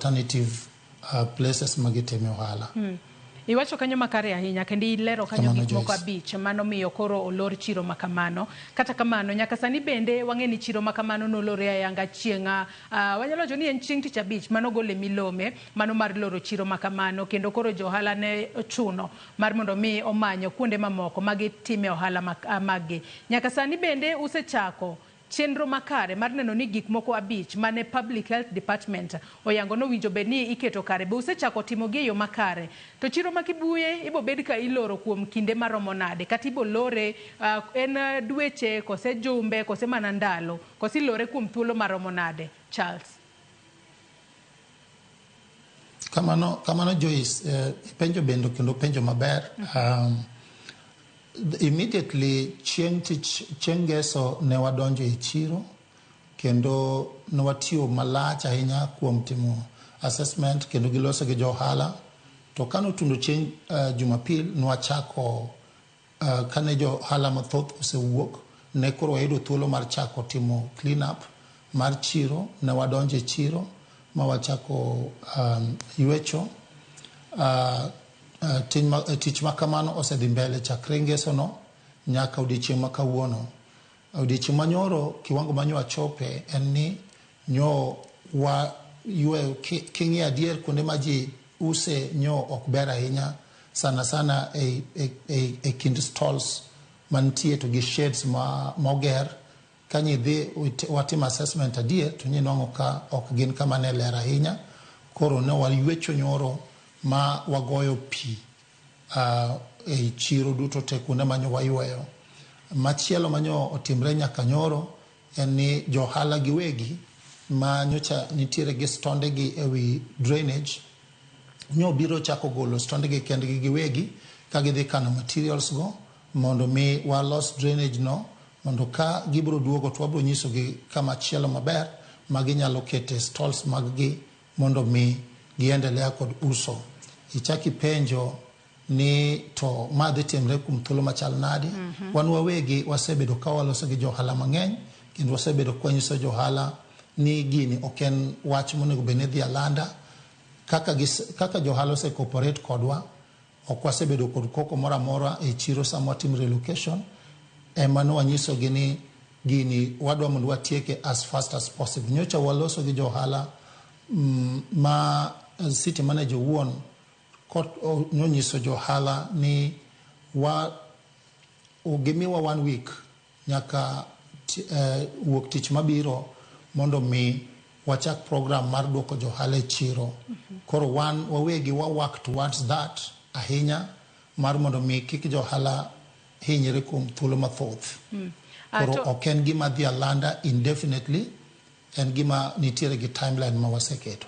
alternative places ma gitime ohala. Iwacho kanyo makare ahinya kendo ilero kanyo Kamano, gik moko Joyce. 5 manomiyo koro olor chiro makamano. Kata kamano, nyaka sani bende wang'e ni chiro makamano nolore ayanga chieng' wanyalo wacho ni en chieng' tich abich manogole milome mano mar loro chiro makamano, kendo koro jo ohala ne ochuno mar mondo mi omanyo kuonde mamoko magitime ohala maggi. Nyaka sani bende usechako chenro makare mar neno ni gik moko 5 mane Public Health Department oyango nowinjo bed ni iketo kare be usechako timogi e yo makare. To chiro ma Kibuye ibo bed ka iloro kuom kinde maromo nade, kata ibo lore en dweche kose jumbe kose mana ndalo, kose ilore kuom thuolo maromo nade, Charles? Kamano, kamano Joyce, ipenjo bende kendo penjo maber. Immediately chieng' tich, chieng' ngeso ne wadonjo e chiro kendo ne watiyo malach ahinya kuom timo assessment kendo giloso gi jo ohala. To kane otundo chieng' Jumapil ne wachako, kane jo ohala mathoth osewuok, ne koro wayudo thuolo mar chako timo clean up mar chiro. Ne wadonjo e chiro ma wachako ywecho. Tich ma kamano osedhi mbele chakre ngeso no nyaka odiochieng' ma kawuono. Odiochieng' manyoro kiwango manyo wachope en ni nyo wa yweyo king'iyo adier kuonde ma ji use nyo ok ber ahinya, sana sana e kind stalls mantie to gi sheds ma oger. Ka nyidhi watim assessment adier to nyinwang'o ka ok gin kama ne ler ahinya. Koro ne waywecho nyoro ma wagoyo pi e chiro duto te kuonde manyo wayweyo. Machielo manyo otimre nyaka nyoro en ni jo ohala giwegi ma nyocha nitiere gi stonde gi ewi drainage nyo biro chako golo stonde gi kendgi giwegi ka gidhi kano materials go mondo mi walos drainage no, mondo ka gibiro duogo to wabiro nyisogi kama chielo maber ma ginyalo kete stalls mag gi mondo mi giendelea kod uso. Ichak ipenjo ni to ma dhi timre kuom thuolo machal nade? Wan wawegi wasebedo ka waloso gi jo ohala mang'eny kendo wasebedo ka wanyiso jo ohala ni gini ok en wach monego bed ni dhi alanda. Kaka jo ohala ose cooperate kodwa, ok wasebedo kod koko moro amora e chiro sama watimo relocation. Ema ne wanyisogi ni gini wadwa mondo watieke as fast as possible. Nyocha waloso gi jo ohala ma city manager owuon nonyiso jo ohala ni gimiwa 1 week nyaka wuok tich mabiro mondo mi wachak program mar duoko jo ohala e chiro. Koro wan wawegi wa work towards that ahinya mar mondo mi kik jo ohala hinyre kuom thuolo mathoth. Koro ok en gima dhi alanda indefinitely, en gima nitiere gi timeline ma waseketo.